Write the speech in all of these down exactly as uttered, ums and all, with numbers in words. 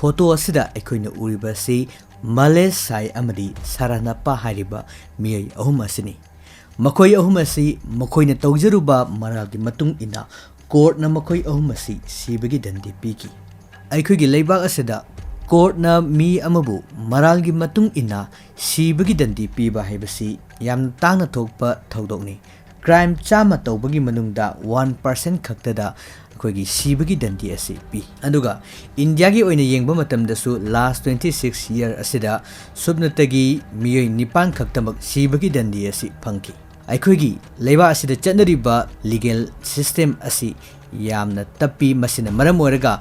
Photo ꯑꯁꯤꯗ ꯑꯩꯈꯣꯏꯅ ꯎꯔꯤꯕ ꯑꯁꯤ ꯃꯂꯦꯁ ꯁꯥꯏ ꯑꯃꯗꯤ ꯁꯔꯥꯅꯞꯄꯥ ꯍꯥꯏꯔꯤꯕ ꯃꯤꯑꯣꯏ ꯑꯍꯨꯝ ꯑꯁꯤꯅꯤ꯫ ꯃꯈꯣꯏ ꯑꯍꯨꯝ ꯑꯁꯤ ꯃꯈꯣꯏꯅ ꯇꯧꯖꯔꯨꯕ ꯃꯔꯥꯜꯒꯤ ꯃꯇꯨꯡ ꯏꯟꯅ ꯀꯣꯔꯠꯅ ꯃꯈꯣꯏ ꯑꯍꯨꯝ ꯑꯁꯤ ꯁꯤꯕꯒꯤ ꯗꯟꯗꯤ ꯄꯤꯈꯤ꯫ ꯑꯩꯈꯣꯏꯒꯤ ꯂꯩꯕꯥꯛ ꯑꯁꯤꯗ ꯀꯣꯔꯠꯅ ꯃꯤ ꯑꯃꯕꯨ ꯃꯔꯥꯜꯒꯤ ꯃꯇꯨꯡ ꯏꯟꯅ ꯁꯤꯕꯒꯤ ꯗꯟꯗꯤ ꯄꯤꯕ ꯍꯥꯏꯕꯁꯤ ꯌꯥꯝꯅ ꯇꯥꯡꯅ ꯊꯣꯛꯄ ꯊꯧꯗꯣꯛꯅꯤ꯫ ꯀ꯭ꯔꯥꯏꯝ ꯆꯥꯝꯃ ꯇꯧꯕꯒꯤ ꯃꯅꯨꯡꯗ ꯋꯥꯟ ꯄꯥꯔꯁꯦꯟ ꯈꯛꯇꯗ ꯑꯩꯈꯣꯏꯒꯤ ꯁꯤꯕꯒꯤ ꯗꯟꯗꯤ ꯑꯁꯤ ꯄꯤ꯫ ꯑꯗꯨꯒ ꯏꯟꯗꯤꯌꯥꯒꯤ ꯑꯣꯏꯅ ꯌꯦꯡꯕ ꯃꯇꯝꯗꯁꯨ ꯂꯥꯁ ꯇ꯭ꯋꯦꯟꯇꯤ ꯁꯤꯛꯁ ꯌꯔ ꯑꯁꯤꯗ ꯁꯨꯞꯅꯇꯒꯤ ꯃꯤꯑꯣꯏ ꯅꯤꯄꯥꯟ ꯈꯛꯇꯃꯛ ꯁꯤꯕꯒꯤ ꯗꯟꯗꯤ ꯑꯁꯤ ꯐꯪꯈꯤ꯫ ꯑꯩꯈꯣꯏꯒꯤ ꯂꯩꯕꯥꯛ ꯑꯁꯤꯗ ꯆꯠꯅꯔꯤꯕ ꯂꯤꯒꯦꯜ ꯁꯤꯁꯇꯦꯝ ꯑꯁꯤ ꯌꯥꯝꯅ ꯇꯞꯄꯤ꯫ ꯃꯁꯤꯅ ꯃꯔꯝ ꯑꯣꯏꯔꯒ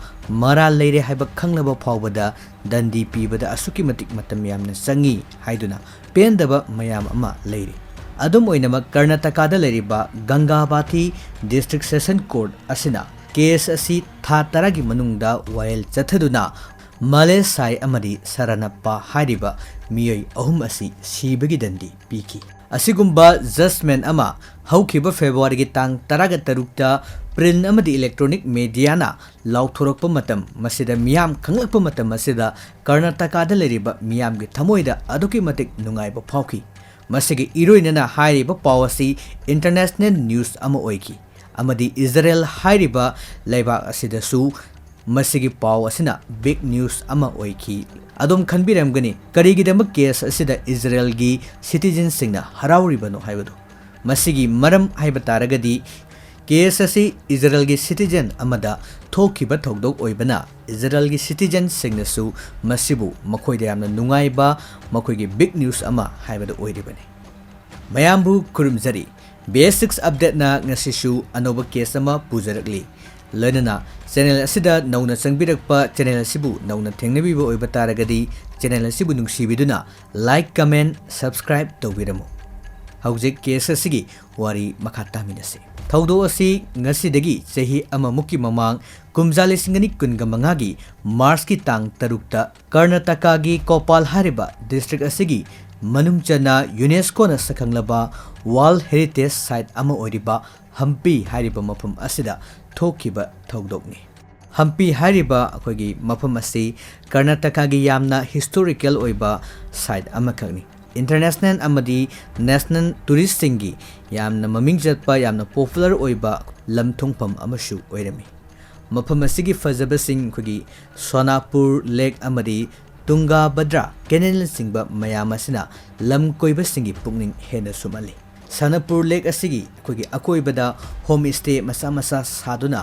ꯃꯔꯥꯜ ꯂꯩꯔꯦ ꯍꯥꯏꯕ ꯈꯪꯂꯕ ꯐꯥꯎꯕꯗ ꯗꯟꯗꯤ ꯄꯤꯕꯗ ꯑꯁꯨꯛꯀꯤ ꯃꯇꯤꯛ ꯃꯇꯝ ꯌꯥꯝꯅ ꯆꯪꯉꯤ ꯍꯥꯏꯗꯨꯅ ꯄꯦꯟꯗꯕ ꯃꯌꯥꯝ ꯑꯃ ꯂꯩꯔꯤ꯫ ꯑꯗꯨꯝ ꯑꯣꯏꯅꯃꯛ, ꯀꯔꯅꯥꯇꯀꯥꯗ ꯂꯩꯔꯤꯕ ꯒꯪꯒꯥꯕꯥꯊꯤ ꯗꯤꯁꯇ꯭ꯔꯤꯛ ꯁꯦꯁꯟ ꯀꯣꯔꯠ ꯑꯁꯤꯅ ꯀꯦꯁ ꯑꯁꯤ ꯊꯥ ꯇꯔꯥꯒꯤ ꯃꯅꯨꯡꯗ ꯋꯥꯌꯦꯜ ꯆꯠꯊꯗꯨꯅ ꯃꯂꯦꯁ ꯁꯥꯏ ꯑꯃꯗꯤ ꯁꯔꯥꯅꯞꯄꯥ ꯍꯥꯏꯔꯤꯕ ꯃꯤꯑꯣꯏ ꯑꯍꯨꯝ ꯑꯁꯤ ꯁꯤꯕꯒꯤ ꯗꯟꯗꯤ ꯄꯤꯈꯤ꯫ ꯑꯁꯤꯒꯨꯝꯕ ꯖꯁꯃꯦꯟ ꯑꯃ ꯍꯧꯈꯤꯕ ꯐꯦꯕ꯭ꯔꯨꯋꯥꯔꯤꯒꯤ ꯇꯥꯡ ꯇꯔꯥꯒ ꯇꯔꯨꯛꯇ ꯄ꯭ꯔꯤꯟ ꯑꯃꯗꯤ ꯏꯂꯦꯛꯇ꯭ꯔꯣꯅꯤꯛ ꯃꯦꯗꯤꯌꯥꯅ ꯂꯥꯎꯊꯣꯔꯛꯄ ꯃꯇꯝ, ꯃꯁꯤꯗ ꯃꯤꯌꯥꯝ ꯈꯪꯂꯛꯄ ꯃꯇꯝ ꯑꯁꯤꯗ ꯀꯔꯅꯥꯇꯀꯥꯗ ꯂꯩꯔꯤꯕ ꯃꯤꯌꯥꯝꯒꯤ ꯊꯃꯣꯏꯗ ꯑꯗꯨꯛꯀꯤ ꯃꯇꯤꯛ ꯅꯨꯡꯉꯥꯏꯕ ꯐꯥꯎꯈꯤ꯫ ꯃꯁꯤꯒꯤ ꯏꯔꯣꯏꯅꯅ ꯍꯥꯏꯔꯤꯕ ꯄꯥꯎ ꯑꯁꯤ ꯏꯟꯇꯔꯅꯦꯁꯅꯦꯜ ꯅ꯭ꯌꯨꯁ ꯑꯃ ꯑꯣꯏꯈꯤ ꯑꯃꯗꯤ ꯏꯖꯔꯦꯜ ꯍꯥꯏꯔꯤꯕ ꯂꯩꯕꯥꯛ ꯑꯁꯤꯗꯁꯨ ꯃꯁꯤꯒꯤ ꯄꯥꯎ ꯑꯁꯤꯅ ꯕꯤꯒ ꯅ꯭ꯌꯨꯁ ꯑꯃ ꯑꯣꯏꯈꯤ꯫ ꯑꯗꯨꯝ ꯈꯟꯕꯤꯔꯝꯒꯅꯤ, ꯀꯔꯤꯒꯤꯗꯃꯛ ꯀꯦꯁ ꯑꯁꯤꯗ ꯏꯖꯔꯦꯜꯒꯤ ꯁꯤꯇꯤꯖꯦꯟꯁꯤꯡꯅ ꯍꯔꯥꯎꯔꯤꯕꯅꯣ ꯍꯥꯏꯕꯗꯨ꯫ ꯃꯁꯤꯒꯤ ꯃꯔꯝ ꯍꯥꯏꯕ ꯇꯥꯔꯒꯗꯤ, ꯀꯦꯁ ꯑꯁꯤ ꯏꯖꯔꯦꯜꯒꯤ ꯁꯤꯇꯤꯖꯦꯟ ꯑꯃꯗ ꯊꯣꯛꯈꯤꯕ ꯊꯧꯗꯣꯛ ꯑꯣꯏꯕꯅ, ꯏꯖꯔꯦꯜꯒꯤ ꯁꯤꯇꯤꯖꯦꯟꯁꯤꯡꯅꯁꯨ ꯃꯁꯤꯕꯨ ꯃꯈꯣꯏꯗ ꯌꯥꯝꯅ ꯅꯨꯡꯉꯥꯏꯕ, ꯃꯈꯣꯏꯒꯤ ꯕꯤꯒ ꯅ꯭ꯌꯨꯁ ꯑꯃ ꯍꯥꯏꯕꯗꯨ ꯑꯣꯏꯔꯤꯕꯅꯤ꯫ ꯃꯌꯥꯝꯕꯨ ꯈꯨꯔꯨꯝꯖꯔꯤ꯫ ꯕꯤ ꯑꯦꯁ ꯁꯤꯛꯁ ꯑꯞꯗꯦꯠꯅ ꯉꯁꯤꯁꯨ ꯑꯅꯧꯕ ꯀꯦꯁ ꯑꯃ ꯄꯨꯖꯔꯛꯂꯤ꯫ ꯂꯣꯏꯅꯅ ꯆꯦꯅꯦꯜ ꯑꯁꯤꯗ ꯅꯧꯅ ꯆꯪꯕꯤꯔꯛꯄ, ꯆꯦꯅꯦꯜ ꯑꯁꯤꯕꯨ ꯅꯧꯅ ꯊꯦꯡꯅꯕꯤꯕ ꯑꯣꯏꯕ ꯇꯥꯔꯒꯗꯤ, ꯆꯦꯅꯦꯜ ꯑꯁꯤꯕꯨ ꯅꯨꯡꯁꯤꯕꯤꯗꯨꯅ ꯂꯥꯏꯛ, ꯀꯃꯦꯟ, ꯁꯕꯁꯀ꯭ꯔꯥꯏꯕ ꯇꯧꯕꯤꯔꯝꯃꯨ꯫ ꯍꯧꯖꯤꯛ ꯀꯦꯁ ꯑꯁꯤꯒꯤ ꯋꯥꯔꯤ ꯃꯈꯥ ꯇꯥꯃꯤꯟꯅꯁꯤ꯫ ꯊꯧꯗꯣꯛ ꯑꯁꯤ ꯉꯁꯤꯗꯒꯤ ꯆꯍꯤ ꯑꯃꯃꯨꯛꯀꯤ ꯃꯃꯥꯡ, ꯀꯨꯝꯖꯥ ꯂꯤꯁꯤꯡ ꯑꯅꯤ ꯀꯨꯟꯒ ꯃꯉꯥꯒꯤ ꯃꯥꯔꯆꯀꯤ ꯇꯥꯡ ꯇꯔꯨꯛꯇ ꯀꯔꯅꯥꯇꯀꯥꯒꯤ ꯀꯣꯄꯥꯜ ꯍꯥꯏꯔꯤꯕ ꯗꯤꯁꯇ꯭ꯔꯤꯛ ꯑꯁꯤꯒꯤ ꯃꯅꯨꯡ ꯆꯟꯅ ꯌꯨꯅꯦꯁꯀꯣꯅ ꯁꯛꯈꯪꯂꯕ ꯋꯥꯔꯜꯗ ꯍꯦꯔꯤꯇꯦꯖ ꯁꯥꯏꯠ ꯑꯃ ꯑꯣꯏꯔꯤꯕ ꯍꯝꯄꯤ ꯍꯥꯏꯔꯤꯕ ꯃꯐꯝ ꯑꯁꯤꯗ ꯊꯣꯛꯈꯤꯕ ꯊꯧꯗꯣꯛꯅꯤ꯫ ꯍꯝꯄꯤ ꯍꯥꯏꯔꯤꯕ ꯑꯩꯈꯣꯏꯒꯤ ꯃꯐꯝ ꯑꯁꯤ ꯀꯔꯅꯥꯇꯀꯥꯒꯤ ꯌꯥꯝꯅ ꯍꯤꯁꯇꯣꯔꯤꯀꯦꯜ ꯑꯣꯏꯕ ꯁꯥꯏꯠ ꯑꯃꯈꯛꯅꯤ꯫ ꯏꯟꯇꯔꯅꯦꯁꯅꯦꯜ ꯑꯃꯗꯤ ꯅꯦꯁꯅꯦꯜ ꯇꯨꯔꯤꯁꯁꯤꯡꯒꯤ ꯌꯥꯝꯅ ꯃꯃꯤꯡ ꯆꯠꯄ, ꯌꯥꯝꯅ ꯄꯣꯄꯨꯂꯔ ꯑꯣꯏꯕ ꯂꯝ ꯊꯨꯡꯐꯝ ꯑꯃꯁꯨ ꯑꯣꯏꯔꯝꯃꯤ꯫ ꯃꯐꯝ ꯑꯁꯤꯒꯤ ꯐꯖꯕꯁꯤꯡ ꯑꯩꯈꯣꯏꯒꯤ ꯁꯣꯅꯥꯄꯨꯔ ꯂꯦꯛ ꯑꯃꯗꯤ ꯇꯨꯡꯒꯥꯚꯗ꯭ꯔꯥ ꯀꯦꯅꯦꯜꯅꯆꯤꯡꯕ ꯃꯌꯥꯝ ꯑꯁꯤꯅ ꯂꯝ ꯀꯣꯏꯕꯁꯤꯡꯒꯤ ꯄꯨꯛꯅꯤꯡ ꯍꯦꯟꯅ ꯁꯨꯝꯍꯜꯂꯤ꯫ ꯁꯣꯅꯥꯄꯨꯔ ꯂꯦꯛ ꯑꯁꯤꯒꯤ ꯑꯩꯈꯣꯏꯒꯤ ꯑꯀꯣꯏꯕꯗ ꯍꯣꯝ ꯁ꯭ꯇꯦ ꯃꯆꯥ ꯃꯆꯥ ꯁꯥꯗꯨꯅ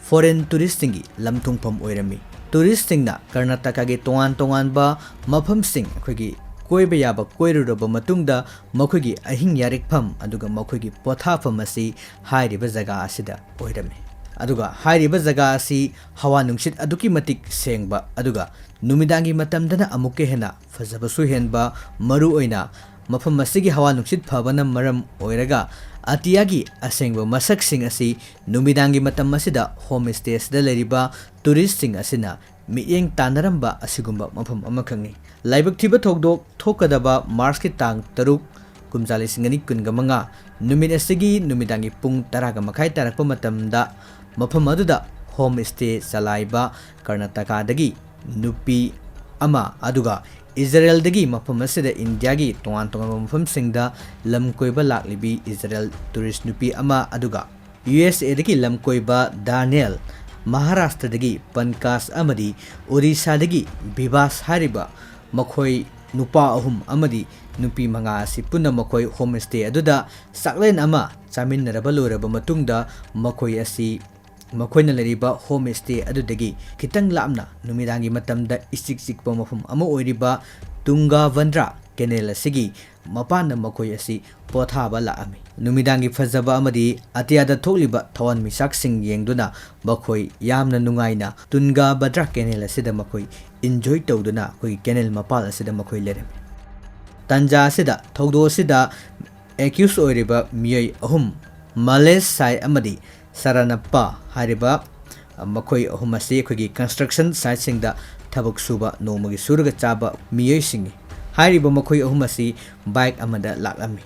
ꯐꯣꯔꯦꯟ ꯇꯨꯔꯤꯁꯁꯤꯡꯒꯤ ꯂꯝ ꯊꯨꯡꯐꯝ ꯑꯣꯏꯔꯝꯃꯤ꯫ ꯇꯨꯔꯤꯁꯁꯤꯡꯅ ꯀꯔꯅꯥꯇꯀꯥꯒꯤ ꯇꯣꯉꯥꯟ ꯇꯣꯉꯥꯟꯕ ꯃꯐꯝꯁꯤꯡ ꯑꯩꯈꯣꯏꯒꯤ ꯀꯣꯏꯕ ꯌꯥꯕ ꯀꯣꯏꯔꯨꯔꯕ ꯃꯇꯨꯡꯗ ꯃꯈꯣꯏꯒꯤ ꯑꯍꯤꯡ ꯌꯥꯔꯤꯛꯐꯝ ꯑꯗꯨꯒ ꯃꯈꯣꯏꯒꯤ ꯄꯣꯊꯥꯐꯝ ꯑꯁꯤ ꯍꯥꯏꯔꯤꯕ ꯖꯒꯥ ꯑꯁꯤꯗ ꯑꯣꯏꯔꯝꯃꯤ꯫ ꯑꯗꯨꯒ ꯍꯥꯏꯔꯤꯕ ꯖꯒꯥ ꯑꯁꯤ ꯍꯋꯥ ꯅꯨꯡꯁꯤꯠ ꯑꯗꯨꯛꯀꯤ ꯃꯇꯤꯛ ꯁꯦꯡꯕ ꯑꯗꯨꯒ ꯅꯨꯃꯤꯗꯥꯡꯒꯤ ꯃꯇꯝꯗꯅ ꯑꯃꯨꯛꯀ ꯍꯦꯟꯅ ꯐꯖꯕꯁꯨ ꯍꯦꯟꯕ, ꯃꯔꯨꯑꯣꯏꯅ ꯃꯐꯝ ꯑꯁꯤꯒꯤ ꯍꯋꯥ ꯅꯨꯡꯁꯤꯠ ꯐꯕꯅ ꯃꯔꯝ ꯑꯣꯏꯔꯒ ꯑꯇꯤꯌꯥꯒꯤ ꯑꯁꯦꯡꯕ ꯃꯁꯛꯁꯤꯡ ꯑꯁꯤ ꯅꯨꯃꯤꯗꯥꯡꯒꯤ ꯃꯇꯝ ꯑꯁꯤꯗ ꯍꯣꯝ ꯁ꯭ꯇꯦ ꯑꯁꯤꯗ ꯂꯩꯔꯤꯕ ꯇꯨꯔꯤꯁꯁꯤꯡ ꯑꯁꯤꯅ ꯃꯤꯠꯌꯦꯡ ꯇꯥꯟꯅꯔꯝꯕ ꯑꯁꯤꯒꯨꯝꯕ ꯃꯐꯝ ꯑꯃꯈꯛꯅꯤ꯫ ꯂꯥꯏꯕꯛ ꯊꯤꯕ ꯊꯧꯗꯣꯛ ꯊꯣꯛꯀꯗꯕ ꯃꯥꯔꯆꯀꯤ ꯇꯥꯡ ꯇꯔꯨꯛ, ꯀꯨꯝꯖꯥ ꯂꯤꯁꯤꯡ ꯑꯅꯤ ꯀꯨꯟꯒ ꯃꯉꯥ ꯅꯨꯃꯤꯠ ꯑꯁꯤꯒꯤ ꯅꯨꯃꯤꯗꯥꯡꯒꯤ ꯄꯨꯡ ꯇꯔꯥꯒ ꯃꯈꯥꯏ ꯇꯥꯔꯛꯄ ꯃꯇꯝꯗ ꯃꯐꯝ ꯑꯗꯨꯗ ꯍꯣꯝ ꯁ꯭ꯇꯦ ꯆꯂꯥꯏꯕ ꯀꯔꯅꯥꯇꯀꯥꯗꯒꯤ ꯅꯨꯄꯤ ꯑꯃ ꯑꯗꯨꯒ ꯏꯖꯔꯦꯜꯗꯒꯤ ꯃꯐꯝ ꯑꯁꯤꯗ ꯏꯟꯗꯤꯌꯥꯒꯤ ꯇꯣꯉꯥꯟ ꯇꯣꯉꯥꯟꯕ ꯃꯐꯝꯁꯤꯡꯗ ꯂꯝ ꯀꯣꯏꯕ ꯂꯥꯛꯂꯤꯕꯤ ꯏꯖꯔꯦꯜ ꯇꯨꯔꯤꯁ ꯅꯨꯄꯤ ꯑꯃ ꯑꯗꯨꯒ ꯌꯨ ꯑꯦꯁ ꯑꯦꯗꯒꯤ ꯂꯝ ꯀꯣꯏꯕ ꯗꯥꯅꯤꯌꯦꯜ, ꯃꯍꯥꯔꯥꯁꯇ꯭ꯔꯗꯒꯤ ꯄꯟꯀꯥꯖ ꯑꯃꯗꯤ ꯑꯣꯔꯤꯁꯥꯗꯒꯤ ꯕꯤꯕꯥꯁ ꯍꯥꯏꯔꯤꯕ ꯃꯈꯣꯏ ꯅꯨꯄꯥ ꯑꯍꯨꯝ ꯑꯃꯗꯤ ꯅꯨꯄꯤ ꯃꯉꯥ ꯑꯁꯤ ꯄꯨꯟꯅ ꯃꯈꯣꯏ ꯍꯣꯝ ꯁ꯭ꯇꯦ ꯑꯗꯨꯗ ꯆꯥꯛꯂꯦꯟ ꯑꯃ ꯆꯥꯃꯤꯟꯅꯔꯕ ꯂꯣꯏꯔꯕ ꯃꯇꯨꯡꯗ ꯃꯈꯣꯏ ꯑꯁꯤ ꯃꯈꯣꯏꯅ ꯂꯩꯔꯤꯕ ꯍꯣꯝ ꯁ꯭ꯇꯦ ꯑꯗꯨꯗꯒꯤ ꯈꯤꯇꯪ ꯂꯥꯞꯅ ꯅꯨꯃꯤꯗꯥꯡꯒꯤ ꯃꯇꯝꯗ ꯏꯆꯤꯛ ꯆꯤꯛꯄ ꯃꯐꯝ ꯑꯃ ꯑꯣꯏꯔꯤꯕ ꯇꯨꯡꯒꯥꯚꯗ꯭ꯔꯥ ꯀꯦꯅꯦꯜ ꯑꯁꯤꯒꯤ ꯃꯄꯥꯟꯗ ꯃꯈꯣꯏ ꯑꯁꯤ ꯄꯣꯊꯥꯕ ꯂꯥꯛꯑꯝꯃꯤ꯫ ꯅꯨꯃꯤꯗꯥꯡꯒꯤ ꯐꯖꯕ ꯑꯃꯗꯤ ꯑꯇꯤꯌꯥꯗ ꯊꯣꯛꯂꯤꯕ ꯊꯋꯥꯟꯃꯤꯆꯥꯛꯁꯤꯡ ꯌꯦꯡꯗꯨꯅ ꯃꯈꯣꯏ ꯌꯥꯝꯅ ꯅꯨꯡꯉꯥꯏꯅ ꯇꯨꯟꯒꯥꯚꯗ꯭ꯔꯥ ꯀꯦꯅꯦꯜ ꯑꯁꯤꯗ ꯃꯈꯣꯏ ꯏꯟꯖꯣꯏ ꯇꯧꯗꯨꯅ ꯑꯩꯈꯣꯏꯒꯤ ꯀꯦꯅꯦꯜ ꯃꯄꯥꯟ ꯑꯁꯤꯗ ꯃꯈꯣꯏ ꯂꯩꯔꯝꯃꯤ꯫ ꯇꯥꯟꯖꯥ ꯑꯁꯤꯗ ꯊꯧꯗꯣꯛ ꯑꯁꯤꯗ ꯑꯦꯀ꯭ꯌꯨꯁ ꯑꯣꯏꯔꯤꯕ ꯃꯤꯑꯣꯏ ꯑꯍꯨꯝ, ꯃꯂꯦꯁ ꯁꯥꯏ ꯑꯃꯗꯤ ꯁꯔꯥꯅꯞꯄꯥ ꯍꯥꯏꯔꯤꯕ, ꯑ, ꯃꯈꯣꯏ ꯑꯍꯨꯝ ꯑꯁꯤ ꯑꯩꯈꯣꯏꯒꯤ ꯀꯟꯁꯇ꯭ꯔꯛꯁꯟ ꯁꯥꯏꯠꯁꯤꯡꯗ ꯊꯕꯛ ꯁꯨꯕ, ꯅꯣꯡꯃꯒꯤ ꯁꯨꯔꯒ ꯆꯥꯕ ꯃꯤꯑꯣꯏꯁꯤꯡꯅꯤ꯫ ꯍꯥꯏꯔꯤꯕ ꯃꯈꯣꯏ ꯑꯍꯨꯝ ꯑꯁꯤ ꯕꯥꯏꯛ ꯑꯃꯗ ꯂꯥꯛꯂꯝꯃꯤ꯫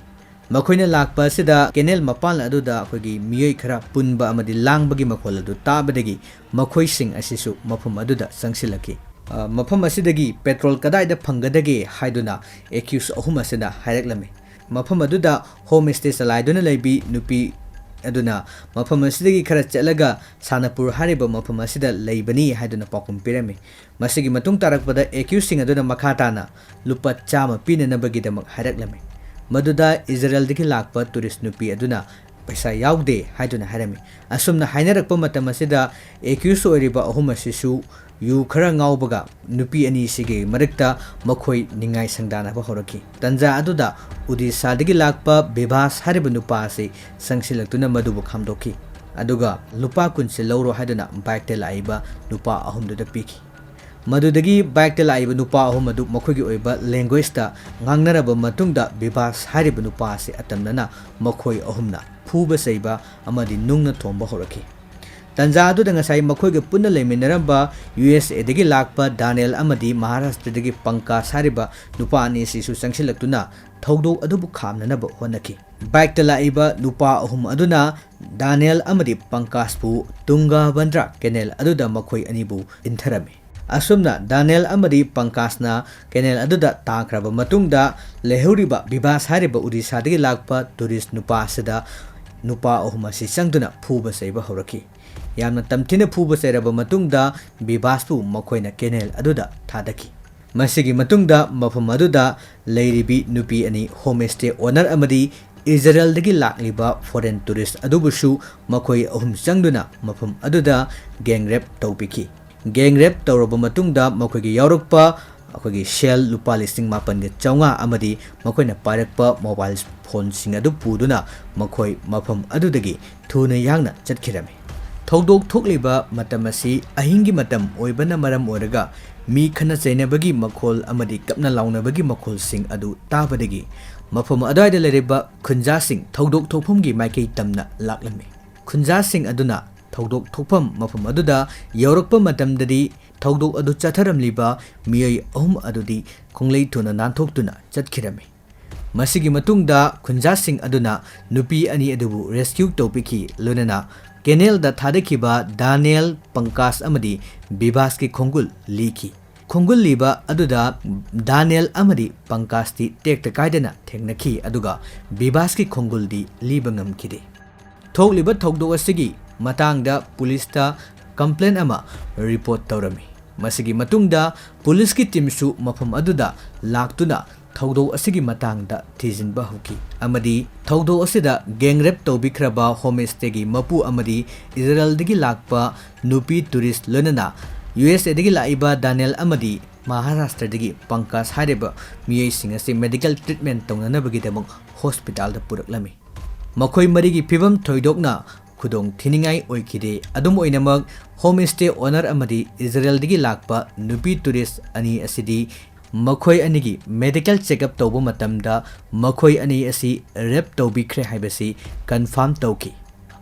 ꯃꯈꯣꯏꯅ ꯂꯥꯛꯄ ꯑꯁꯤꯗ ꯀꯦꯅꯦꯜ ꯃꯄꯥꯟ ꯑꯗꯨꯗ ꯑꯩꯈꯣꯏꯒꯤ ꯃꯤꯑꯣꯏ ꯈꯔ ꯄꯨꯟꯕ ꯑꯃꯗꯤ ꯂꯥꯡꯕꯒꯤ ꯃꯈꯣꯜ ꯑꯗꯨ ꯇꯥꯕꯗꯒꯤ ꯃꯈꯣꯏꯁꯤꯡ ꯑꯁꯤꯁꯨ ꯃꯐꯝ ꯑꯗꯨꯗ ꯆꯪꯁꯤꯜꯂꯛꯈꯤ꯫ ꯑ, ꯃꯐꯝ ꯑꯁꯤꯗꯒꯤ ꯄꯦꯇ꯭ꯔꯣꯜ ꯀꯗꯥꯏꯗ ꯐꯪꯒꯗꯒꯦ ꯍꯥꯏꯗꯨꯅ ꯑꯦꯀ꯭ꯌꯨꯁ ꯑꯍꯨꯝ ꯑꯁꯤꯅ ꯍꯥꯏꯔꯛꯂꯝꯃꯤ꯫ ꯃꯐꯝ ꯑꯗꯨꯗ ꯍꯣꯝ ꯁ꯭ꯇꯦ ꯆꯂꯥꯏꯗꯨꯅ ꯂꯩꯕꯤ ꯅꯨꯄꯤ ꯑꯗꯨꯅ ꯃꯐꯝ ꯑꯁꯤꯗꯒꯤ ꯈꯔ ꯆꯠꯂꯒ ꯁꯥꯅꯄꯨꯔ ꯍꯥꯏꯔꯤꯕ ꯃꯐꯝ ꯑꯁꯤꯗ ꯂꯩꯕꯅꯤ ꯍꯥꯏꯗꯨꯅ ꯄꯥꯎꯈꯨꯝ ꯄꯤꯔꯝꯃꯤ꯫ ꯃꯁꯤꯒꯤ ꯃꯇꯨꯡ ꯇꯥꯔꯛꯄꯗ ꯑꯦꯀ꯭ꯌꯨꯁꯁꯤꯡ ꯑꯗꯨꯅ ꯃꯈꯥ ꯇꯥꯅ ꯂꯨꯄꯥ ꯆꯥꯝꯃ ꯄꯤꯅꯅꯕꯒꯤꯗꯃꯛ ꯍꯥꯏꯔꯛꯂꯝꯃꯤ꯫ ꯃꯗꯨꯗ ꯏꯖꯔꯦꯜꯗꯒꯤ ꯂꯥꯛꯄ ꯇꯨꯔꯤꯁ ꯅꯨꯄꯤ ꯑꯗꯨꯅ ꯄꯩꯁꯥ ꯌꯥꯎꯗꯦ ꯍꯥꯏꯗꯨꯅ ꯍꯥꯏꯔꯝꯃꯤ꯫ ꯑꯁꯨꯝꯅ ꯍꯥꯏꯅꯔꯛꯄ ꯃꯇꯝ ꯑꯁꯤꯗ ꯑꯦꯀ꯭ꯌꯨꯁ ꯑꯣꯏꯔꯤꯕ ꯑꯍꯨꯝ ꯑꯁꯤꯁꯨ ꯌꯨ ꯈꯔ ꯉꯥꯎꯕꯒ ꯅꯨꯄꯤ ꯑꯅꯤꯁꯤꯒꯤ ꯃꯔꯛꯇ ꯃꯈꯣꯏ ꯅꯤꯡꯉꯥꯏ ꯁꯪꯗꯥꯅꯕ ꯍꯧꯔꯛꯈꯤ꯫ ꯇꯟꯖꯥ ꯑꯗꯨꯗ ꯎꯗꯤꯁꯥꯗꯒꯤ ꯂꯥꯛꯄ ꯕꯤꯚꯥꯁ ꯍꯥꯏꯔꯤꯕ ꯅꯨꯄꯥ ꯑꯁꯤ ꯆꯪꯁꯤꯜꯂꯛꯇꯨꯅ ꯃꯗꯨꯕꯨ ꯈꯥꯝꯗꯣꯛꯈꯤ꯫ ꯑꯗꯨꯒ ꯂꯨꯄꯥ ꯀꯨꯟꯁꯦ ꯂꯧꯔꯣ ꯍꯥꯏꯗꯨꯅ ꯕꯥꯏꯛꯇ ꯂꯥꯛꯏꯕ ꯅꯨꯄꯥ ꯑꯍꯨꯝꯗꯨꯗ ꯄꯤꯈꯤ꯫ ꯃꯗꯨꯗꯒꯤ ꯕꯥꯏꯛꯇ ꯂꯥꯛꯏꯕ ꯅꯨꯄꯥ ꯑꯍꯨꯝ ꯑꯗꯨ ꯃꯈꯣꯏꯒꯤ ꯑꯣꯏꯕ ꯂꯦꯡꯒ꯭ꯋꯦꯖꯇ ꯉꯥꯡꯅꯔꯕ ꯃꯇꯨꯡꯗ ꯕꯤꯚꯥꯁ ꯍꯥꯏꯔꯤꯕ ꯅꯨꯄꯥ ꯑꯁꯤ ꯑꯇꯝꯅꯅ ꯃꯈꯣꯏ ꯑꯍꯨꯝꯅ ꯐꯨꯕ ꯆꯩꯕ ꯑꯃꯗꯤ ꯅꯨꯡꯅ ꯊꯣꯝꯕ ꯍꯧꯔꯛꯈꯤ꯫ ꯇꯟꯖꯥ ꯑꯗꯨꯗ ꯉꯁꯥꯏ ꯃꯈꯣꯏꯒ ꯄꯨꯟꯅ ꯂꯩꯃꯤꯟꯅꯔꯝꯕ ꯌꯨ ꯑꯦꯁ ꯑꯦꯗꯒꯤ ꯂꯥꯛꯄ ꯗꯥꯅꯦꯜ ꯑꯃꯗꯤ ꯃꯍꯥꯔꯥꯁꯇ꯭ꯔꯗꯒꯤ ꯄꯪꯀꯥꯁ ꯍꯥꯏꯔꯤꯕ ꯅꯨꯄꯥ ꯑꯅꯤ ꯑꯁꯤꯁꯨ ꯆꯪꯁꯤꯜꯂꯛꯇꯨꯅ ꯊꯧꯗꯣꯛ ꯑꯗꯨꯕꯨ ꯈꯥꯝꯅꯅꯕ ꯍꯣꯠꯅꯈꯤ꯫ ꯕꯥꯏꯛꯇ ꯂꯥꯛꯏꯕ ꯅꯨꯄꯥ ꯑꯍꯨꯝ ꯑꯗꯨꯅ ꯗꯥꯅꯦꯜ ꯑꯃꯗꯤ ꯄꯪꯀꯥꯁꯄꯨ ꯇꯨꯡꯒꯥ ꯕꯟꯗ꯭ꯔꯥ ꯀꯦꯅꯦꯜ ꯑꯗꯨꯗ ꯃꯈꯣꯏ ꯑꯅꯤꯕꯨ ꯏꯟꯊꯔꯝꯃꯤ꯫ ꯑꯁꯨꯝꯅ ꯗꯥꯅꯦꯜ ꯑꯃꯗꯤ ꯄꯪꯀꯥꯁꯅ ꯀꯦꯅꯦꯜ ꯑꯗꯨꯗ ꯇꯥꯈ꯭ꯔꯕ ꯃꯇꯨꯡꯗ ꯂꯩꯍꯧꯔꯤꯕ ꯕꯤꯚꯥꯁ ꯍꯥꯏꯔꯤꯕ ꯎꯗꯤꯁꯥꯗꯒꯤ ꯂꯥꯛꯄ ꯇꯨꯔꯤꯁ ꯅꯨꯄꯥ ꯑꯁꯤꯗ ꯅꯨꯄꯥ ꯑꯍꯨꯝ ꯑꯁꯤ ꯆꯪꯗꯨꯅ ꯐꯨꯕ ꯆꯩꯕ ꯍꯧꯔꯛꯈꯤ꯫ ꯌꯥꯝꯅ ꯇꯝꯊꯤꯅ ꯐꯨꯕ ꯆꯩꯔꯕ ꯃꯇꯨꯡꯗ ꯕꯤꯚꯥꯁꯄꯨ ꯃꯈꯣꯏꯅ ꯀꯦꯅꯦꯜ ꯑꯗꯨꯗ ꯊꯥꯗꯈꯤ꯫ ꯃꯁꯤꯒꯤ ꯃꯇꯨꯡꯗ ꯃꯐꯝ ꯑꯗꯨꯗ ꯂꯩꯔꯤꯕꯤ ꯅꯨꯄꯤ ꯑꯅꯤ, ꯍꯣꯝ ꯁ꯭ꯇꯦ ꯑꯣꯅꯔ ꯑꯃꯗꯤ ꯏꯖꯔꯦꯜꯗꯒꯤ ꯂꯥꯛꯂꯤꯕ ꯐꯣꯔꯦꯟ ꯇꯨꯔꯤꯁ ꯑꯗꯨꯕꯨꯁꯨ ꯃꯈꯣꯏ ꯑꯍꯨꯝ ꯆꯪꯗꯨꯅ ꯃꯐꯝ ꯑꯗꯨꯗ ꯒꯦꯡ ꯔꯦꯞ ꯇꯧꯕꯤꯈꯤ꯫ ꯒꯦꯡ ꯔꯦꯞ ꯇꯧꯔꯕ ꯃꯇꯨꯡꯗ ꯃꯈꯣꯏꯒꯤ ꯌꯥꯎꯔꯛꯄ ꯑꯩꯈꯣꯏꯒꯤ ꯁꯦꯜ ꯂꯨꯄꯥ ꯂꯤꯁꯤꯡ ꯃꯥꯄꯟꯒ ꯆꯥꯝꯃꯉꯥ ꯑꯃꯗꯤ ꯃꯈꯣꯏꯅ ꯄꯥꯏꯔꯛꯄ ꯃꯣꯕꯥꯏꯜ ꯐꯣꯟꯁꯤꯡ ꯑꯗꯨ ꯄꯨꯗꯨꯅ ꯃꯈꯣꯏ ꯃꯐꯝ ꯑꯗꯨꯗꯒꯤ ꯊꯨꯅ ꯌꯥꯡꯅ ꯆꯠꯈꯤꯔꯝꯃꯤ꯫ ꯊꯧꯗꯣꯛ ꯊꯣꯛꯂꯤꯕ ꯃꯇꯝ ꯑꯁꯤ ꯑꯍꯤꯡꯒꯤ ꯃꯇꯝ ꯑꯣꯏꯕꯅ ꯃꯔꯝ ꯑꯣꯏꯔꯒ ꯃꯤ ꯈꯠꯅ ꯆꯩꯅꯕꯒꯤ ꯃꯈꯣꯜ ꯑꯃꯗꯤ ꯀꯞꯅ ꯂꯥꯎꯅꯕꯒꯤ ꯃꯈꯣꯜꯁꯤꯡ ꯑꯗꯨ ꯇꯥꯕꯗꯒꯤ ꯃꯐꯝ ꯑꯗꯨꯋꯥꯏꯗ ꯂꯩꯔꯤꯕ ꯈꯨꯟꯖꯥꯁꯤꯡ ꯊꯧꯗꯣꯛ ꯊꯣꯛꯐꯝꯒꯤ ꯃꯥꯏꯀꯩ ꯇꯝꯅ ꯂꯥꯛꯂꯝꯃꯤ꯫ ꯈꯨꯟꯖꯥꯁꯤꯡ ꯑꯗꯨꯅ ꯊꯧꯗꯣꯛ ꯊꯣꯛꯐꯝ ꯃꯐꯝ ꯑꯗꯨꯗ ꯌꯧꯔꯛꯄ ꯃꯇꯝꯗꯗꯤ ꯊꯧꯗꯣꯛ ꯑꯗꯨ ꯆꯠꯊꯔꯝꯂꯤꯕ ꯃꯤꯑꯣꯏ ꯑꯍꯨꯝ ꯑꯗꯨꯗꯤ ꯈꯣꯡꯂꯩ ꯊꯨꯅ ꯅꯥꯟꯊꯣꯛꯇꯨꯅ ꯆꯠꯈꯤꯔꯝꯃꯤ꯫ ꯃꯁꯤꯒꯤ ꯃꯇꯨꯡꯗ ꯈꯨꯟꯖꯥꯁꯤꯡ ꯑꯗꯨꯅ ꯅꯨꯄꯤ ꯑꯅꯤ ꯑꯗꯨꯕꯨ rescue ꯇꯧꯕꯤꯈꯤ, ꯂꯣꯏꯅꯅ canal ꯗ ꯊꯥꯗꯈꯤꯕ ꯗꯥꯅꯤꯌꯦꯜ, ꯄꯪꯀꯥꯖ ꯑꯃꯗꯤ ꯕꯤꯕꯥꯁꯀꯤ ꯈꯣꯡꯒꯨꯜ ꯂꯤꯈꯤ꯫ ꯈꯣꯡꯒꯨꯜ ꯂꯤꯕ ꯑꯗꯨꯗ ꯗꯥꯅꯤꯌꯦꯜ ꯑꯃꯗꯤ ꯄꯪꯀꯥꯖꯇꯤ ꯇꯦꯛꯇ ꯀꯥꯏꯗꯅ ꯊꯦꯡꯅꯈꯤ, ꯑꯗꯨꯒ ꯕꯤꯕꯥꯁꯀꯤ ꯈꯣꯡꯒꯨꯜꯗꯤ ꯂꯤꯕ ꯉꯝꯈꯤꯗꯦ꯫ ꯊꯣꯛꯂꯤꯕ ꯊꯧꯗꯣꯛ ꯑꯁꯤꯒꯤ ꯃꯇꯥꯡꯗ ꯄꯨꯂꯤꯁꯇ complaint ꯑꯃ report ꯇꯧꯔꯝꯃꯤ꯫ ꯃꯁꯤꯒꯤ ꯃꯇꯨꯡꯗ ꯄꯨꯂꯤꯁꯀꯤ team ꯁꯨ ꯃꯐꯝ ꯑꯗꯨꯗ ꯂꯥꯛꯇꯨꯅ ꯊꯧꯗꯣꯛ ꯑꯁꯤꯒꯤ ꯃꯇꯥꯡꯗ ꯊꯤꯖꯤꯟꯕ ꯍꯧꯈꯤ ꯑꯃꯗꯤ ꯊꯧꯗꯣꯛ ꯑꯁꯤꯗ gang rape ꯇꯧꯕꯤꯈ꯭ꯔꯕ home stay ꯒꯤ ꯃꯄꯨ ꯑꯃꯗꯤ ꯏꯖꯔꯦꯜꯗꯒꯤ ꯂꯥꯛꯄ ꯅꯨꯄꯤ tourist, ꯂꯣꯏꯅꯅ ꯌꯨ ꯑꯦꯁ ꯑꯦ ꯗꯒꯤ ꯂꯥꯛꯏꯕ ꯗꯥꯅꯤꯌꯦꯜ ꯑꯃꯗꯤ ꯃꯍꯥꯔꯥꯁꯇ꯭ꯔꯗꯒꯤ ꯄꯪꯀꯖ ꯍꯥꯏꯔꯤꯕ ꯃꯤꯑꯣꯏꯁꯤꯡ ꯑꯁꯤ medical treatment ꯇꯧꯅꯅꯕꯒꯤꯗꯃꯛ hospital ꯗ ꯄꯨꯔꯛꯂꯝꯃꯤ꯫ ꯃꯈꯣꯏ ꯃꯔꯤꯒꯤ ꯐꯤꯕꯝ ꯊꯣꯏꯗꯣꯛꯅ ꯈꯨꯗꯣꯡ ꯊꯤꯅꯤꯡꯉꯥꯏ ꯑꯣꯏꯈꯤꯗꯦ꯫ ꯑꯗꯨꯝ ꯑꯣꯏꯅꯃꯛ, home stay owner ꯑꯃꯗꯤ ꯏꯖꯔꯦꯜꯗꯒꯤ ꯂꯥꯛꯄ ꯅꯨꯄꯤ tourist ꯑꯅꯤ ꯑꯁꯤꯗꯤ ꯃꯈꯣꯏ ꯑꯅꯤꯒꯤ medical checkup ꯇꯧꯕ ꯃꯇꯝꯗ ꯃꯈꯣꯏ ꯑꯅꯤ ꯑꯁꯤ rape ꯇꯧꯕꯤꯈ꯭ꯔꯦ ꯍꯥꯏꯕꯁꯤ confirm ꯇꯧꯈꯤ꯫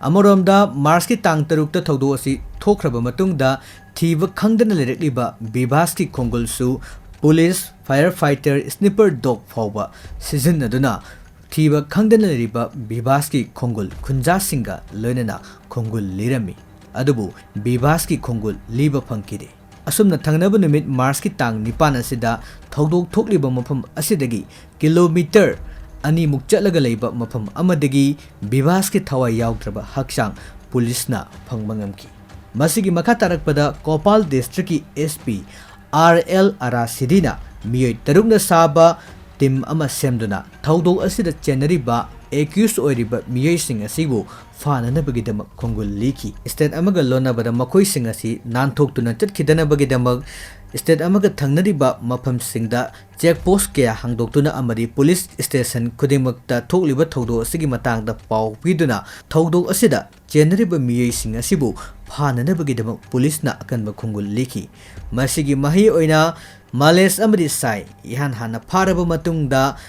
ꯑꯃꯔꯣꯝꯗ, ꯃꯥꯔꯆꯀꯤ ꯇꯥꯡ ꯇꯔꯨꯛꯇ ꯊꯧꯗꯣꯛ ꯑꯁꯤ ꯊꯣꯛꯈ꯭ꯔꯕ ꯃꯇꯨꯡꯗ ꯊꯤꯕ ꯈꯪꯗꯅ ꯂꯩꯔꯛꯂꯤꯕ ꯕꯤꯕꯥꯁꯀꯤ ꯈꯣꯡꯒꯨꯜꯁꯨ police, fire fighter, sniper dog ꯐꯥꯎꯕ ꯁꯤꯖꯤꯟꯅꯗꯨꯅ ꯊꯤꯕ ꯈꯪꯗꯅ ꯂꯩꯔꯤꯕ ꯕꯤꯕꯥꯁꯀꯤ ꯈꯣꯡꯒꯨꯜ ꯈꯨꯟꯖꯥꯁꯤꯡꯒ ꯂꯣꯏꯅꯅ ꯈꯣꯡꯒꯨꯜ ꯂꯤꯔꯝꯃꯤ꯫ ꯑꯗꯨꯕꯨ ꯕꯤꯕꯥꯁꯀꯤ ꯈꯣꯡꯒꯨꯜ ꯂꯤꯕ ꯐꯪꯈꯤꯗꯦ꯫ ꯑꯁꯨꯝꯅ ꯊꯪꯅꯕ ꯅꯨꯃꯤꯠ ꯃꯥꯔꯆꯀꯤ ꯇꯥꯡ ꯅꯤꯄꯥꯟ ꯑꯁꯤꯗ ꯊꯧꯗꯣꯛ ꯊꯣꯛꯂꯤꯕ ꯃꯐꯝ ꯑꯁꯤꯗꯒꯤ kilometre ꯑꯅꯤꯃꯨꯛ ꯆꯠꯂꯒ ꯂꯩꯕ ꯃꯐꯝ ꯑꯃꯗꯒꯤ ꯕꯤꯕꯥꯁꯀꯤ ꯊꯋꯥꯏ ꯌꯥꯎꯗ꯭ꯔꯕ ꯍꯛꯆꯥꯡ ꯄꯨꯂꯤꯁꯅ ꯐꯪꯕ ꯉꯝꯈꯤ꯫ ꯃꯁꯤꯒꯤ ꯃꯈꯥ ꯇꯥꯔꯛꯄꯗ ꯀꯣꯄꯥꯜ district ꯀꯤ ꯑꯦꯁ ꯄꯤ ꯑꯥꯔ ꯑꯦꯜ ꯑꯔꯥꯁꯤꯗꯤꯅ ꯃꯤꯑꯣꯏ ꯇꯔꯨꯛꯅ ꯁꯥꯕ team ꯑꯃ ꯁꯦꯝꯗꯨꯅ ꯊꯧꯗꯣꯛ ꯑꯁꯤꯗ ꯆꯦꯟꯅꯔꯤꯕ accused ꯑꯣꯏꯔꯤꯕ ꯃꯤꯑꯣꯏꯁꯤꯡ ꯑꯁꯤꯕꯨ ꯐꯥꯅꯅꯕꯒꯤꯗꯃꯛ ꯈꯣꯡꯒꯨꯜ ꯂꯤꯈꯤ꯫ State ꯑꯃꯒ ꯂꯣꯟꯅꯕꯗ ꯃꯈꯣꯏꯁꯤꯡ ꯑꯁꯤ ꯅꯥꯟꯊꯣꯛꯇꯨꯅ ꯆꯠꯈꯤꯗꯅꯕꯒꯤꯗꯃꯛ state ꯑꯃꯒ ꯊꯪꯅꯔꯤꯕ ꯃꯐꯝꯁꯤꯡꯗ check post ꯀꯌꯥ ꯍꯥꯡꯗꯣꯛꯇꯨꯅ ꯑꯃꯗꯤ police station ꯈꯨꯗꯤꯡꯃꯛꯇ ꯊꯣꯛꯂꯤꯕ ꯊꯧꯗꯣꯛ ꯑꯁꯤꯒꯤ ꯃꯇꯥꯡꯗ ꯄꯥꯎ ꯄꯤꯗꯨꯅ ꯊꯧꯗꯣꯛ ꯑꯁꯤꯗ ꯆꯦꯟꯅꯔꯤꯕ ꯃꯤꯑꯣꯏꯁꯤꯡ ꯑꯁꯤꯕꯨ ꯐꯥꯅꯅꯕꯒꯤꯗꯃꯛ ꯄꯨꯂꯤꯁꯅ ꯑꯀꯟꯕ ꯈꯣꯡꯒꯨꯜ ꯂꯤꯈꯤ꯫ ꯃꯁꯤꯒꯤ ꯃꯍꯩ ꯑꯣꯏꯅ ꯃꯥꯂꯦꯁ ꯑꯃꯗꯤ ꯁꯥꯏ ꯏꯍꯥꯟ ꯍꯥꯟꯅ ꯐꯥꯔꯕ ꯃꯇꯨꯡꯗ,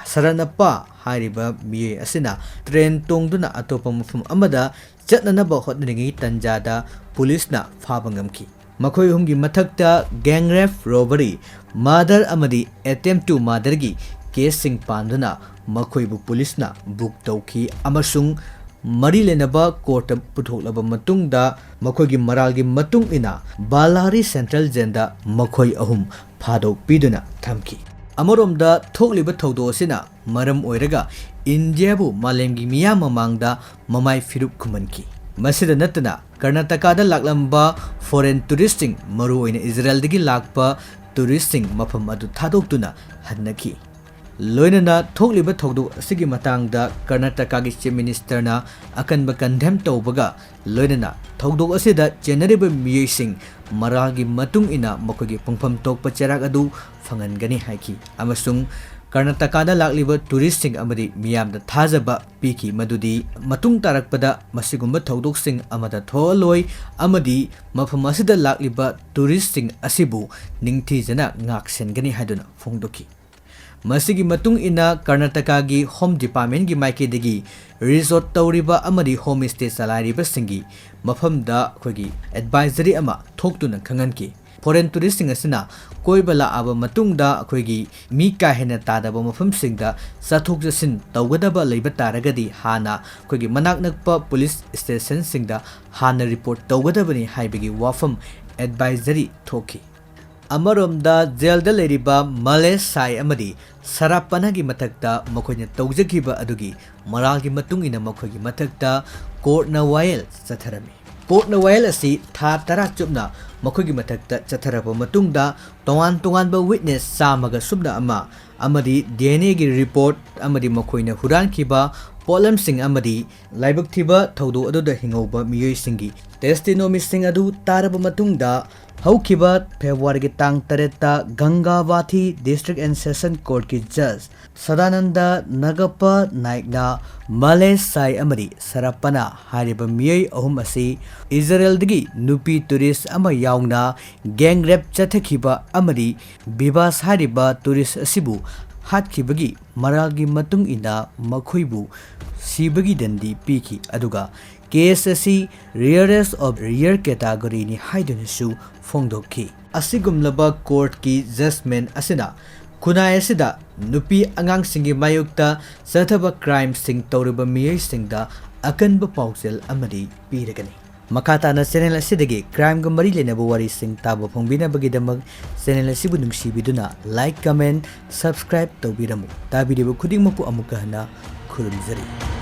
ꯁꯔꯅꯄꯥ ꯍꯥꯏꯔꯤꯕ ꯃꯤꯑꯣꯏ ꯑꯁꯤꯅ train ꯇꯣꯡꯗꯨꯅ ꯑꯇꯣꯞꯄ ꯃꯐꯝ ꯑꯃꯗ ꯆꯠꯅꯅꯕ ꯍꯣꯠꯅꯔꯤꯉꯩ ꯇꯟꯖꯥꯗ ꯄꯨꯂꯤꯁꯅ ꯐꯥꯕ ꯉꯝꯈꯤ꯫ ꯃꯈꯣꯏ ꯑꯍꯨꯝꯒꯤ ꯃꯊꯛꯇ gang rape, robbery, murder ꯑꯃꯗꯤ attempt to murder ꯒꯤ ꯀꯦꯁꯁꯤꯡ ꯄꯥꯟꯗꯨꯅ ꯃꯈꯣꯏꯕꯨ ꯄꯨꯂꯤꯁꯅ ꯕꯨꯛ ꯇꯧꯈꯤ ꯑꯃꯁꯨꯡ ꯃꯔꯤ ꯂꯩꯅꯕ ꯀꯣꯔꯠꯇ ꯄꯨꯊꯣꯛꯂꯕ ꯃꯇꯨꯡꯗ ꯃꯈꯣꯏꯒꯤ ꯃꯔꯥꯜꯒꯤ ꯃꯇꯨꯡ ꯏꯟꯅ ꯕꯥꯂꯥꯔꯤ ꯁꯦꯟꯇ꯭ꯔꯦꯜ ꯖꯦꯜꯗ ꯃꯈꯣꯏ ꯑꯍꯨꯝ ꯐꯥꯗꯣꯛꯄꯤꯗꯨꯅ ꯊꯝꯈꯤ꯫ ꯑꯃꯔꯣꯝꯗ ꯊꯣꯛꯂꯤꯕ ꯊꯧꯗꯣꯛ ꯑꯁꯤꯅ ꯃꯔꯝ ꯑꯣꯏꯔꯒ ꯏꯟꯗꯤꯌꯥꯕꯨ ꯃꯥꯂꯦꯝꯒꯤ ꯃꯤꯌꯥꯝ ꯃꯃꯥꯡꯗ ꯃꯃꯥꯏ ꯐꯤꯔꯨꯞ ꯈꯨꯝꯍꯟꯈꯤ꯫ ꯃꯁꯤꯗ ꯅꯠꯇꯅ ꯀꯔꯅꯥꯇꯀꯥꯗ ꯂꯥꯛꯂꯝꯕ ꯐꯣꯔꯦꯟ ꯇꯨꯔꯤꯁꯁꯤꯡ, ꯃꯔꯨꯑꯣꯏꯅ ꯏꯖꯔꯦꯜꯗꯒꯤ ꯂꯥꯛꯄ ꯇꯨꯔꯤꯁꯁꯤꯡ ꯃꯐꯝ ꯑꯗꯨ ꯊꯥꯗꯣꯛꯇꯨꯅ ꯍꯟꯅꯈꯤ꯫ ꯂꯣꯏꯅꯅ ꯊꯣꯛꯂꯤꯕ ꯊꯧꯗꯣꯛ ꯑꯁꯤꯒꯤ ꯃꯇꯥꯡꯗ ꯀꯔꯅꯥꯇꯀꯥꯒꯤ ꯆꯤꯐ ꯃꯤꯅꯤꯁꯇꯔꯅ ꯑꯀꯟꯕ ꯀꯟꯗꯦꯝ ꯇꯧꯕꯒ ꯂꯣꯏꯅꯅ ꯊꯧꯗꯣꯛ ꯑꯁꯤꯗ ꯆꯦꯟꯅꯔꯤꯕ ꯃꯤꯑꯣꯏꯁꯤꯡ ꯃꯔꯥꯜꯒꯤ ꯃꯇꯨꯡ ꯏꯟꯅ ꯃꯈꯣꯏꯒꯤ ꯄꯨꯡꯐꯝ ꯊꯣꯛꯄ ꯆꯩꯔꯥꯛ ꯑꯗꯨ ꯐꯪꯍꯟꯒꯅꯤ ꯍꯥꯏꯈꯤ ꯑꯃꯁꯨꯡ ꯀꯔꯅꯥꯇꯀꯥꯗ ꯂꯥꯛꯂꯤꯕ ꯇꯨꯔꯤꯁꯁꯤꯡ ꯑꯃꯗꯤ ꯃꯤꯌꯥꯝꯗ ꯊꯥꯖꯕ ꯄꯤꯈꯤ ꯃꯗꯨꯗꯤ ꯃꯇꯨꯡ ꯇꯥꯔꯛꯄꯗ ꯃꯁꯤꯒꯨꯝꯕ ꯊꯧꯗꯣꯛꯁꯤꯡ ꯑꯃꯗ ꯊꯣꯛꯍꯜꯂꯣꯏ ꯑꯃꯗꯤ ꯃꯐꯝ ꯑꯁꯤꯗ ꯂꯥꯛꯂꯤꯕ ꯇꯨꯔꯤꯁꯁꯤꯡ ꯑꯁꯤꯕꯨ ꯅꯤꯡꯊꯤꯖꯅ ꯉꯥꯛꯁꯦꯟꯒꯅꯤ ꯍꯥꯏꯗꯨꯅ ꯐꯣꯡꯗꯣꯛꯈꯤ꯫ ꯃꯁꯤꯒꯤ ꯃꯇꯨꯡ ꯏꯟꯅ ꯀꯔꯅꯥꯇꯀꯥꯒꯤ ꯍꯣꯝ ꯗꯤꯄꯥꯔꯠꯃꯦꯟꯒꯤ ꯃꯥꯏꯀꯩꯗꯒꯤ ꯔꯤꯁꯣꯔꯠ ꯇꯧꯔꯤꯕ ꯑꯃꯗꯤ ꯍꯣꯝ ꯁ꯭ꯇꯦ ꯆꯂꯥꯏꯔꯤꯕꯁꯤꯡꯒꯤ ꯃꯐꯝꯗ ꯑꯩꯈꯣꯏꯒꯤ ꯑꯦꯗꯚꯥꯏꯖꯔꯤ ꯑꯃ ꯊꯣꯛꯇꯨꯅ ꯈꯪꯍꯟꯈꯤ꯫ ꯐꯣꯔꯦꯟ ꯇꯨꯔꯤꯁꯁꯤꯡ ꯑꯁꯤꯅ ꯀꯣꯏꯕ ꯂꯥꯛꯑꯕ ꯃꯇꯨꯡꯗ ꯑꯩꯈꯣꯏꯒꯤ ꯃꯤ ꯀꯥ ꯍꯦꯟꯅ ꯇꯥꯗꯕ ꯃꯐꯝꯁꯤꯡꯗ ꯆꯠꯊꯣꯛ ꯆꯠꯁꯤꯟ ꯇꯧꯒꯗꯕ ꯂꯩꯕ ꯇꯥꯔꯒꯗꯤ ꯍꯥꯟꯅ ꯑꯩꯈꯣꯏꯒꯤ ꯃꯅꯥꯛ ꯅꯛꯄ ꯄꯨꯂꯤꯁ ꯁ꯭ꯇꯦꯁꯟꯁꯤꯡꯗ ꯍꯥꯟꯅ ꯔꯤꯄꯣꯔꯠ ꯇꯧꯒꯗꯕꯅꯤ ꯍꯥꯏꯕꯒꯤ ꯋꯥꯐꯝ ꯑꯦꯗꯚꯥꯏꯖꯔꯤ ꯊꯣꯛꯈꯤ꯫ ꯑꯃꯔꯣꯝꯗ ꯖꯦꯜꯗ ꯂꯩꯔꯤꯕ ꯃꯂꯦꯁ ꯁꯥꯏ ꯑꯃꯗꯤ ꯁꯔꯥꯄꯅꯥꯒꯤ ꯃꯊꯛꯇ ꯃꯈꯣꯏꯅ ꯇꯧꯖꯈꯤꯕ ꯑꯗꯨꯒꯤ ꯃꯔꯥꯜꯒꯤ ꯃꯇꯨꯡ ꯏꯟꯅ ꯃꯈꯣꯏꯒꯤ ꯃꯊꯛꯇ ꯀꯣꯔꯠꯅ ꯋꯥꯌꯦꯜ ꯆꯠꯊꯔꯝꯃꯤ꯫ ꯀꯣꯔꯠꯅ ꯋꯥꯌꯦꯜ ꯑꯁꯤ ꯊꯥ ꯇꯔꯥ ꯆꯨꯞꯅ ꯃꯈꯣꯏꯒꯤ ꯃꯊꯛꯇ ꯆꯠꯊꯔꯕ ꯃꯇꯨꯡꯗ ꯇꯣꯉꯥꯟ ꯇꯣꯉꯥꯟꯕ ꯋꯤꯠꯅꯦꯁ ꯆꯥꯝꯃꯒ ꯁꯨꯞꯅ ꯑꯃ ꯑꯃꯗꯤ ꯗꯤ ꯑꯦꯟ ꯑꯦꯒꯤ ꯔꯤꯄꯣꯔꯠ ꯑꯃꯗꯤ ꯃꯈꯣꯏꯅ ꯍꯨꯔꯥꯟꯈꯤꯕ ꯄꯣꯠꯂꯝꯁꯤꯡ ꯑꯃꯗꯤ ꯂꯥꯏꯕꯛ ꯊꯤꯕ ꯊꯧꯗꯣꯛ ꯑꯗꯨꯗ ꯍꯤꯡꯍꯧꯕ ꯃꯤꯑꯣꯏꯁꯤꯡꯒꯤ ꯇꯦꯁꯇꯤꯅꯣꯃꯤꯁꯤꯡ ꯑꯗꯨ ꯇꯥꯔꯕ ꯃꯇꯨꯡꯗ ꯍꯧꯈꯤꯕ ꯐꯦꯕ꯭ꯔꯨꯋꯥꯔꯤꯒꯤ ꯇꯥꯡ ꯇꯔꯦꯠꯇ ꯒꯪꯒꯥꯋꯥꯊꯤ ꯗꯤꯁꯇ꯭ꯔꯤꯛ ꯑꯦꯟ ꯁꯦꯁꯟ ꯀꯣꯔꯠꯀꯤ ꯖꯖ ꯁꯗꯥꯅꯟꯗ ꯅꯒꯄ ꯅꯥꯏꯛꯅ ꯃꯂꯦꯁ ꯁꯥꯏ ꯑꯃꯗꯤ ꯁꯔꯄꯅ ꯍꯥꯏꯔꯤꯕ ꯃꯤꯑꯣꯏ ꯑꯍꯨꯝ ꯑꯁꯤ ꯏꯖꯔꯦꯜꯗꯒꯤ ꯅꯨꯄꯤ ꯇꯨꯔꯤꯁ ꯑꯃ ꯌꯥꯎꯅ ꯒꯦꯡ ꯔꯦꯞ ꯆꯠꯊꯈꯤꯕ ꯑꯃꯗꯤ ꯕꯤꯕꯥꯁ ꯍꯥꯏꯔꯤꯕ ꯇꯨꯔꯤꯁ ꯑꯁꯤꯕꯨ ꯍꯥꯠꯈꯤꯕꯒꯤ ꯃꯔꯥꯜꯒꯤ ꯃꯇꯨꯡ ꯏꯟꯅ ꯃꯈꯣꯏꯕꯨ ꯁꯤꯕꯒꯤ ꯗꯟꯗꯤ ꯄꯤꯈꯤ, ꯑꯗꯨꯒ ꯀꯦꯁ ꯑꯁꯤ rarest of rare category ꯅꯤ ꯍꯥꯏꯗꯨꯅꯁꯨ ꯐꯣꯡꯗꯣꯛꯈꯤ꯫ ꯑꯁꯤꯒꯨꯝꯂꯕ ꯀꯣꯔꯠꯀꯤ ꯖꯖꯃꯦꯟ ꯑꯁꯤꯅ ꯈꯨꯟꯅꯥꯏ ꯑꯁꯤꯗ ꯅꯨꯄꯤ ꯑꯉꯥꯡꯁꯤꯡꯒꯤ ꯃꯥꯌꯣꯛꯇ ꯆꯠꯊꯕ crimeꯁꯤꯡ ꯇꯧꯔꯤꯕ ꯃꯤꯑꯣꯏꯁꯤꯡꯗ ꯑꯀꯟꯕ ꯄꯥꯎꯖꯦꯜ ꯑꯃꯗꯤ ꯄꯤꯔꯒꯅꯤ꯫ ꯃꯈꯥ ꯇꯥꯅ channel ꯑꯁꯤꯗꯒꯤ crimeꯒ ꯃꯔꯤ ꯂꯩꯅꯕ ꯋꯥꯔꯤꯁꯤꯡ ꯇꯥꯕ ꯐꯪꯕꯤꯅꯕꯒꯤꯗꯃꯛ channel ꯑꯁꯤꯕꯨ ꯅꯨꯡꯁꯤꯕꯤꯗꯨꯅ like, comment, subscribe ꯇꯧꯕꯤꯔꯝꯃꯨ꯫ ꯇꯥꯕꯤꯔꯤꯕ ꯈꯨꯗꯤꯡꯃꯛꯄꯨ ꯑꯃꯨꯛꯀ ꯍꯟꯅ ꯈꯨꯔꯨꯝꯖꯔꯤ꯫